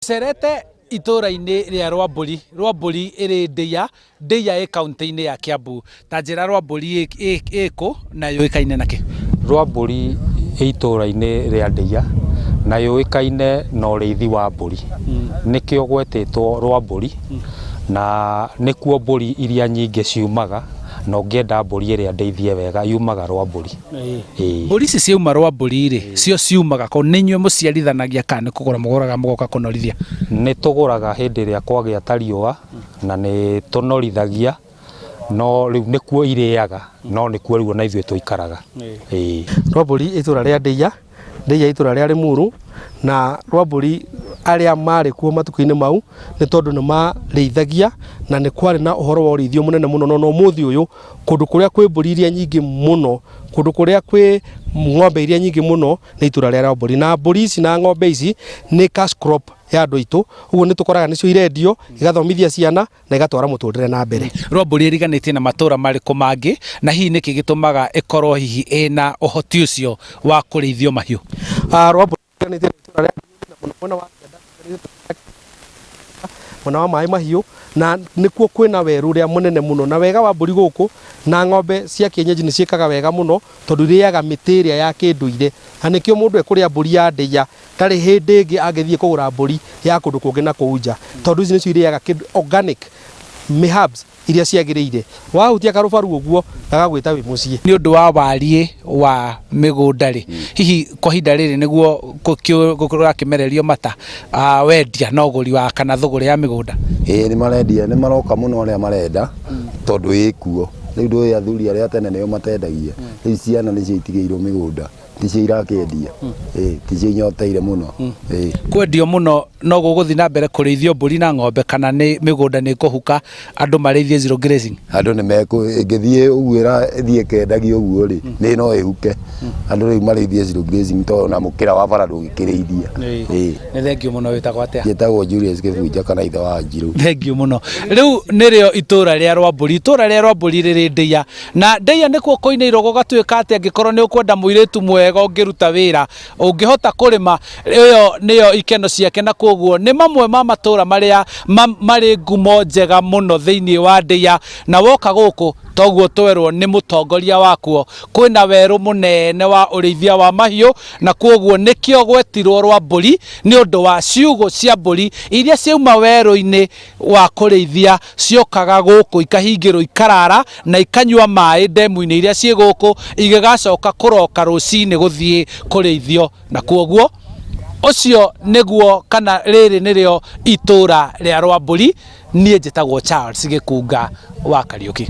Tũcerete itũũra-inĩ rĩa Rwambũri, Rwambũri ĩrĩ Ndĩia, Ndĩia ĩ kaũntĩ-inĩ ya Kiambu. Ta njĩra Rwambũri ĩ kũ na yũĩkaine na kĩ? Rwambũri ĩ itũũra-inĩ rĩa Ndĩia na yũĩkaine na ũrĩithi wa mbũri. Nĩkĩo gwetĩtwo Rwambũri na nĩkuo mbũri iria nyingĩ ciumaga na ũngĩenda mbũri ĩrĩa ndĩithie wega yumaga Rwambũri. Ĩĩ. Mbũri ici ciauma Rwambũri rĩ, cio ciumaga kũ? Nĩ inyuĩ mũciarithanagia kana nĩ kũgũra mũgũraga mũgoka kũnorithia? Nĩ tũgũraga hĩndĩ ĩrĩa kwagĩa ta riũa na nĩ tũnorithagia no rĩu nĩkuo irĩaga no nĩkuo rĩu ona ithuĩ tũikaraga. Ĩĩ. Rwambũri itũra rĩa Ndĩia, Ndĩia itũra rĩa Rĩmuru, na Rwambũri arĩa marĩ kuo matukũ-inĩ mau nĩ tondũ nĩ marĩithagia na nĩ kwarĩ na ũhoro wa ũrĩithio mũnene mũno no na ũmũthĩ ũyũ kũndũ kũrĩa kwĩ mbũri iria nyingĩ mũno, kũndũ kũrĩa kwĩ ng'ombe iria nyingĩ mũno nĩ itũra rĩa Rwambũri. Na mbũri ici na ng'ombe ici nĩ cash crop ya andũ aitũ, ũguo nĩ tũkoraga nĩcio irendio, igathomithia ciana na igatwara mũtũrĩre na mbere. Rwambũri ĩriganĩtie na matũra marĩkũ mangĩ na hihi nĩkĩ gĩtũmaga ĩkorwo hihi ĩna ũhoti ũcio wa kũrĩithio mahiũ? Rwambũri ĩriganĩtie na itũra rĩa na mũno mwena wa kĩanda mwena wa maĩ mahiũ na nĩkuo kwĩna werũ ũrĩa mũnene mũno na wega wa mbũri gũkũ na ng'ombe cia kienyeji nĩ ciĩkaga wega mũno tondũ irĩaga mĩtĩ ĩrĩa ya kĩndũire na nĩkĩo mũndũ ekũrĩa mbũri ya ndĩia ndarĩ hĩndĩ ĩngĩ angĩthiĩ kũgũra mbũri ya kũndũ kũngĩ na kũu nja tondũ ici nĩcio irĩaga kĩndũ organic herbs iria ciagĩrĩire wahutia karũbaru ũguo gagagwĩta wĩ mũciĩ. Nĩ ũndũ wa wariĩ wa mĩgũnda rĩ, hihi kwa ihinda rĩrĩ nĩguo kũrakĩmererio mata wendia na ũgũri wa kana thũgũrĩ ya mĩgũnda? Ĩĩ nĩ marendia, nĩ maroka mũno arĩa marenda tondũ ĩkuo. Rĩu ndũĩ athuri arĩa a tene nĩo matendagia, rĩu ciana nĩcio itigĩirwo mĩgũnda. Ticio irakĩendia. Ĩĩ ticio inyoteire mũno. Ĩĩ. Kwendio mũno no gũgũthiĩ na mbere kũrĩithio mbũri na ng'ombe kana nĩ mĩgũnda nĩ ĩkũhuka andũ marĩithie zero grazing? Andũ nĩ mekũ ĩngĩthiĩ ũguo ĩthiĩ ĩkendagio ũguo rĩ, nĩ no ĩhuke. Andũ rĩu marĩithie zero grazing tondũ ona mũkĩra wa bara ndũngĩkĩrĩithia. Ĩĩ. Nĩ thengiũ mũno wĩtagwo atĩa? Njĩtagwo Julius Kĩbunja kana ithe wa Njirũ. Thengiũ mũno. Rĩu nĩrĩo itũra rĩa Rwambũri. Itũra rĩa Rwambũri rĩrĩ Ndĩia. Na Ndĩia nĩkuo kũinĩirwo gũgatuĩka atĩ angĩkorwo nĩ ũkwenda mũirĩtu mwega ũngĩruta wĩra, ũngĩhota kũrĩma, ĩyo nĩyo ikeno ciake na kwoguo nĩ mamwe ma matũra marĩa marĩ ngumo njega mũno thĩinĩ wa Ndĩia. Na woka gũkũ toguo twerwo nĩ mũtongoria wakuo, kwĩna werũ mũnene wa ũrĩithia wa mahiũ na kwoguo nĩkĩo gwetirwo Rwambũri nĩ ũndũ wa ciugũ cia mbũri iria ciauma werũ-inĩ wa kũrĩithia ciokaga gũkũ ikahingĩrwo ikarara na ikanyua maĩ ndemu-inĩ iria ciĩ gũkũ igĩgacoka kũroka rũcinĩ gũthiĩ kũrĩithio na kwoguo ũcio nĩguo kana rĩrĩ nĩrĩo itũra rĩa Rwambũri. Niĩ njĩtagwo Charles Gĩkunga wa Kariũki.